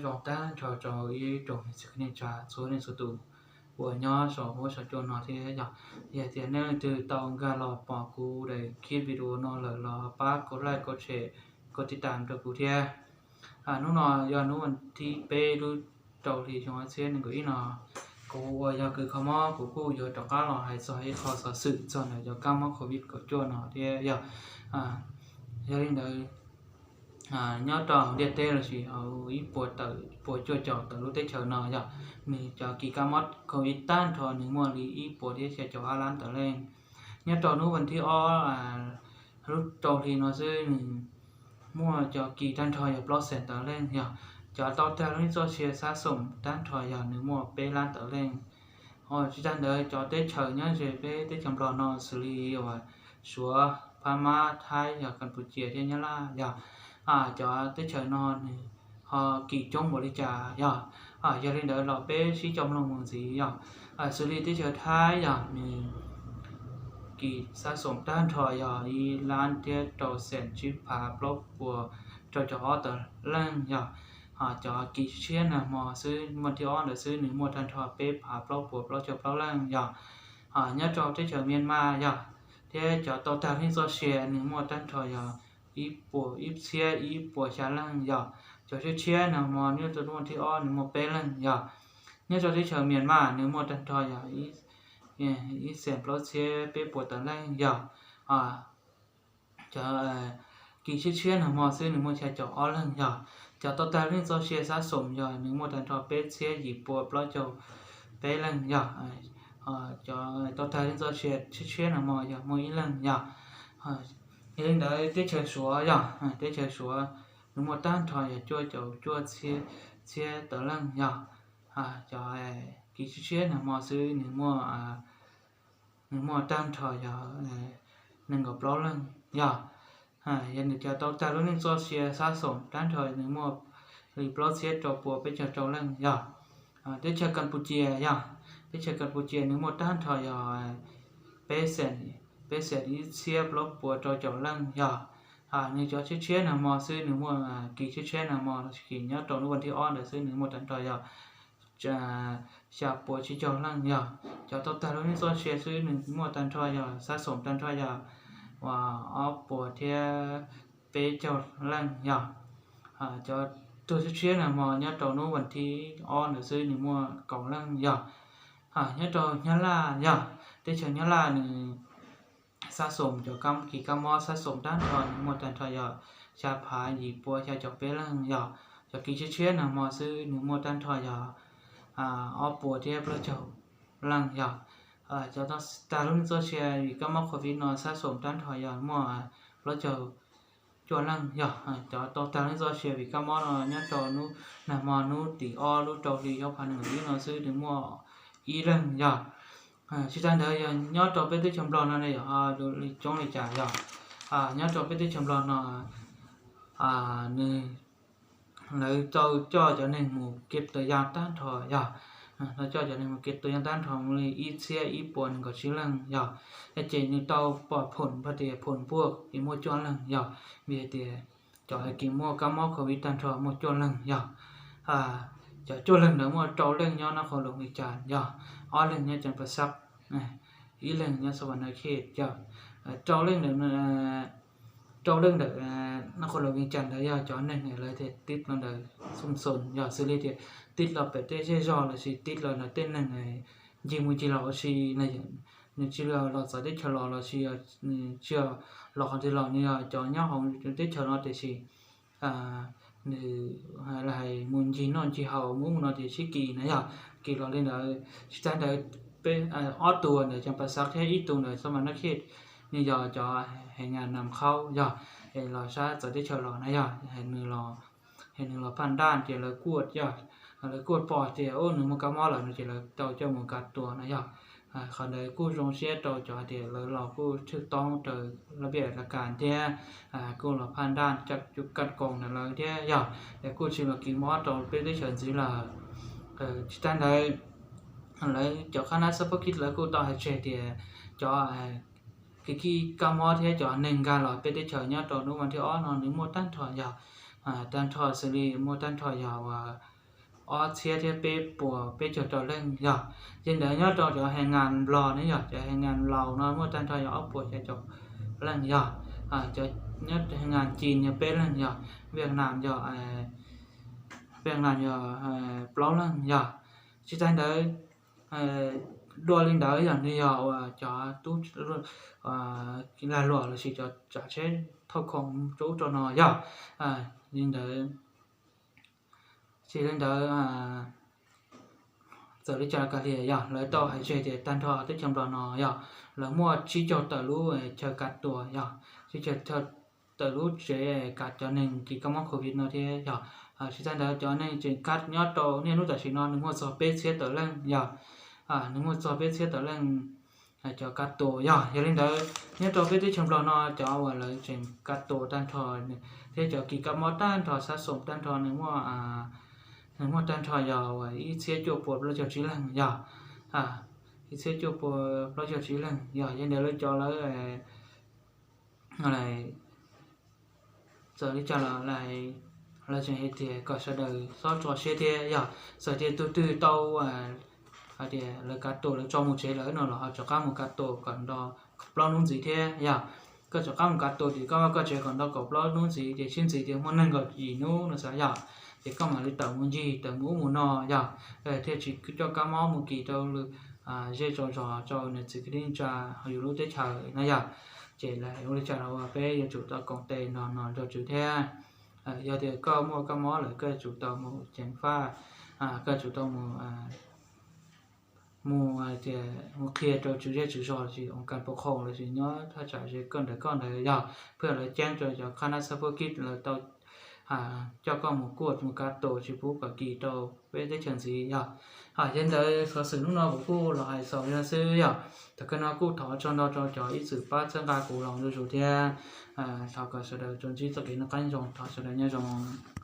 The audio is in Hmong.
Zoo tag nrho rau ib tsoom niam txiv kwv tij neej tsa txhua leej txhua tus uas nyob saum huab saum cua no thiab yog. Yog tias nej leej twg tau nkag los pom kuv daim clip video no lawm los pab kov like, kov share, kov tiv tam rau kuv thiab. Hnub no yog hnub thib peb lub rau hli xyoo ob txhiab nees nkaum ib no, kuv uas yog kws kho mob kuv kuj yuav rov qab los hais txog ib qho xov xwm txog ntawm cov kab mob covid kaum cuaj no thiab yog. Yog li ntawd, nyob rau ntiaj teb lossis hauv ib puas tawm puas cuaj caum tawm lub teb chaws no yog, nws cov kis kab mob covid tag nrho nws muaj li ib puas thiab xya caum ob lab tawm leej. Nyob rau hnub vas thib ob lub rau hli no xwb nws muaj cov kis tag nrho yog plaub xees tawm leej yog. Cov tau tag lub neej txoj sia sab xoom tag nrho yog nws muaj peb lab tawm leej. Tsis tag ntawd cov teb chaws nyob ze peb teb chaws Nplog no xws li uas Suav, Phab Mab, Thaib, yog Kas Pus Cia thiab Nyab Laj yog, cov teb chaws no nws ho kis coob npaum li cas yog. Yog li ntawd los peb sib coj mloog mus ntxiv yog. Xws li teb chaws Thaib yog nws kis sab xoom tag nrho yog ib lab thiab rau xees tsib phav plaub puas rau caum ob tawm leej yog. Cov kis tshiab nag hmo xwb, vas thib ob ntawd xwb nws muaj tag nrho peb phav plaub puas plaub caug plaub leej yog. Nyob rau teb chaws Myanmar yog, thiab cov tau tag lub neej txoj sia nws muaj tag nrho yog ib puas, ib txhiab ib puas xya leej yog. Cov tshiab tshiab nag hmo nyob rau hnub vas thib ob nws muaj peb leej yog. Nyob rau teb chaws Myanmar nws muaj tag nrho yog ib xees plaub txhiab peb puas tawm leej yog. Cov kis tshiab tshiab nag hmo xwb nws muaj xya caum ob leej yog. Cov tau tag lub neej txoj sia sab xoom yog nws muaj tag nrho peb txhiab yim puas plaub caug peb leej yog. Cov tau tag lub neej txoj sia tshiab tshiab nag hmo yog muaj ib leej yog. Yog li ntawd teb chaws Suav yog, teb chaws Suav nws muaj tag nrho yog cuaj caum cuaj txhiab tawm leej yog. Cov kis tshiab tshiab nag hmo xwb nws muaj nws muaj tag nrho yog nees nkaum plaub leej yog. Yog nws cov tau tag lub neej txoj sia sab xoom tag nrho nws muaj li plaub txhiab rau puas peb caug rau leej yog. Teb chaws Kas Pus Cia yog, teb chaws Kas Pus Cia nws muaj tag nrho yog peb xees, peb xees ib txhiab plaub puas rau caum leej yog. Nws cov tshiab tshiab nag hmo xwb nws muaj, kis tshiab tshiab nag hmo los sis kis nyob rau hnub vas thib ob ntawd xwb nws muaj tag nrho yog xya puas tsib caug leej yog. Cov tau tag lub neej txoj sia xwb nws muaj tag nrho yog sab xoom tag nrho yog uas ob puas thiab peb caug leej yog. Cov tuag tshiab tshiab nag hmo nyob rau hnub vas thib ob ntawd xwb nws muaj kaum leej yog. Nyob rau Nyab Laj yog, teb chaws Nyab Laj nws sab xoom cov kis kab mob sab xoom tag nrho nws muaj tag nrho yog xya phav yim puas xya caum peb leej yog. Cov kis tshiab tshiab nag hmo xwb nws muaj tag nrho yog ob puas thiab plaub caug leej yog. Cov tag lub neej txoj sia vim kab mob covid no sab xoom tag nrho yog muaj plaub caug cuaj leej yog. Cov tau tag lub neej txoj sia vim kab mob no nyob rau nag hmo hnub tim ob lub rau hli ob phav nees nkaum ib no xwb nws muaj ib leeg yog. Tsis tas ntawd yog nyob rau peb teb chaws Nplog no ne yog coob li cas yog. Nyob rau peb teb chaws Nplog no nws, lawv tau coj cov neeg mus kev tua yaj tag nrho yog, tau coj cov neeg mus kev tua yaj tag nrho muaj li ib txhiab ib puas nees nkaum tsib leej yog. Ces nws tau pom phoom pha tias phoom puaj ces muaj cuaj leeg yog, vim hais tias cov kis muaj kab mob covid tag nrho muaj cuaj leeg yog. Cov cuaj leeg ntawd muaj rau leej nyob Nab Qhoo Loos Vias Cas yog, ob leeg nyob Cas Pas Xaj, ib leeg nyob Xa Vas Nas Khej yog. Rau leej ntawm rau leej ntawm Nab Qhoo Loos Vias Cas ntawd yog cov neeg lawv tias tib los ntawm Xoo Xoos yog, xws li tias tib los pem tej zej zog lossis tib los ntawm tej neeg ncig mus ncig los ua si, nws tsis los txawv teb chaws los lossis nws tsis los qhov twg los, nws yog cov nyob hauv teb chaws no tiam sis nws hais mus ncig noj ncig haus mus ub mus no ces sib kis na yog. Kis los li ntawd tsis tas ntawd, peb ob tug ntawm Cas Pas Xaj thiab ib tug ntawm Xa Vas Nas Khej, nws yog cov hev nyas nam qhaub yog, es los sab txawv teb chaws los na yog, nws los phaj daj ces lawv kuaj, lawv kuaj pom tias nws muaj kab mob lawm no ces lawv tau coj mus kav tua na yog. Qhov ntawd kuj zoo siab rau cov hais tias lawv los kuj tshwj toob raws laj pej la kas thiab kuj los phaj daj kaj koos ntawm lawv thiab yog, es kuj tsis los kis mob rau peb teb chaws ntxiv lawm. Tsis tas ntawd, lawv cov qhab nab xab phob kib lawv kuj tau hais tseg tias cov kis kab mob thiab cov neeg nkag los peb teb chaws nyob rau hnub vas thib ob no nws muaj tag nrho yog tag nrho xws li muaj tag nrho yog uas ob txhiab thiab peb puas peb caug rau leej yog. Yog li ntawd nyob rau cov has ngas Nplog ne yog cov has ngas Laus no muaj tag nrho yog ob puas xya caum leej yog. Cov nyob has ngas Chin yog peb leej yog, Viaj Nam yog, Viaj Nam yog plaub leej yog. Tsis tas ntawd, dua li ntawd yog nws yog uas cov tub lag luam lossis cov tsav tsheb thauj khoom rau ub rau no yog. Li ntawd, tsis li ntawd, txawm li cas los kav liam yog lawv tau hais tseg tias tag nrho teb chaws Nplog no yog lawv muaj tsib caug tawm lub chaw kav tua yog tsib caug tawm lub tsev kav cov neeg kis kab mob covid no thiab yog. Tsis tas ntawd cov neeg tseem kav nyob rau niaj hnub tam sim no nws muaj txog peb txhiab tawm leej yog, nws muaj txog peb txhiab tawm leej cov kav tua yog. Yog li ntawd nyob rau peb teb chaws Nplog no cov uas lawv tseem kav tua tag nrho thiab cov kis kab mob tag nrho sab xom tag nrho nws muaj, nws muaj tag nrho yog uas ib txhiab cuaj puas plaub caug tsib leeg yog, ib txhiab cuaj puas plaub caug tsib leeg yog. Yog li ntawd lawv cov lawv txawm li cas los lawv tseem hais tias kom sawv daws txhob tso siab thiab yog txawm tias tus twg tau hais tias lawv kav tua lawv tso mus tsev lawm no los ho rov qab mus kav tua kom nto plaub hnub ntxiv thiab yog. Koj rov qab mus kav tua tim koj vaj koj tsev kom nto kaum plaub hnub ntxiv ces sib ntxiv tias muaj nees nkaum yim hnub no xav yog, ces koj mam li tawm mus ncig tawm mus ub mus no yog, thiaj tsis coj kab mob mus kis rau lwm zej zos rau niam txiv kwv tij neej tsa hauv yus lub teb chaws no yog. Ces ua li cas los peb yuav tsum tau koom tes nrog nrog rau tswv thiab. Yog tias koj muaj kab mob lawm koj yuav tsum tau mus ceev faj, koj yuav tsum tau mus mus tias mus qhia rau tswv zej tswv zos lossis oo kas pov qhoo lossis nyob thaj tsam ze koj ntawd koj ntawd yog, pheej lawv ceeb rau cov qhab nab xab phob kib lawv tau coj koj mus kuaj mus kav tus tsis pub kom kis rau peb teb chaws ntxiv yog. Yog li ntawd xov xwm hnub no kuv kuj los hais xaus li no xwb yog. Thaum kawg no kuj thov tsaug ntau rau cov ib txwm pab txhawb nqa kuv los zuj zus thiab thov kom sawv daws tsuas ntsib txoj kev noj qab nyob zoo, thov sawv daws nyob zoo.